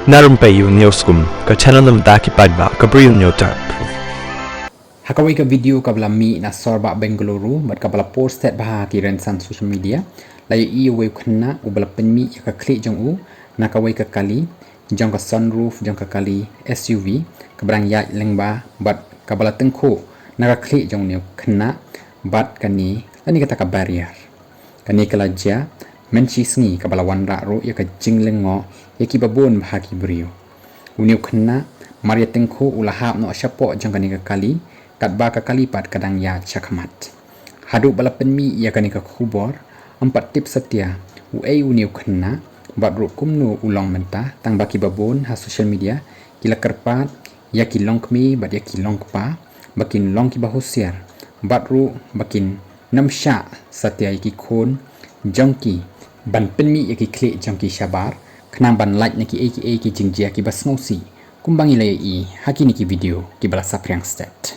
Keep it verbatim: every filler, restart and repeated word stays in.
Na rympei ïa u News Kum, ka channel na bynta ki paidbah, ka Bri u Newtap. Ha kawei ka video kaba la mih na sor bah Bengaluru bad kaba la post stet bha ha ki rynsan social media, la ïohi ïa uwei u khynnah uba la pynmih ïa ka khlieh jong u na kawei ka kali jong ka sunroof jong ka kali S U V kaba dang ïaid lyngba bad kaba la tyngkhuh na ka khlieh jong une u khynnah bad kane, kane kata ka barrier. Kane ka la jia mynshi sngi kaba la wanrah ruh ïa ka jinglyngngoh ïa kiba bun bha ki briew. Une u khynnah mar ïa tyngkhuh u la hap noh shapoh jong kane ka kali, katba ka kali pat ka dang ïaid shakhmat. Haduh ba la pynmih ïa kane ka khubor, ym pat tip satia uei une u khynnah bad ruh kumno u long mynta, tangba kiba bun ha social media ki la kyrpad ïa ki longkmie bad ïa ki longkpa ba kin long kiba husiar bad ruh ba kin nym shah satia ïa ki khun jong ki ban pynmih ïa ki khlieh jong ki shabar, khnang ban lait na kiei kiei ki jingjia kiba sngewsih, kumba ngi la ïohi ha kine ki video kiba la saphriang stet.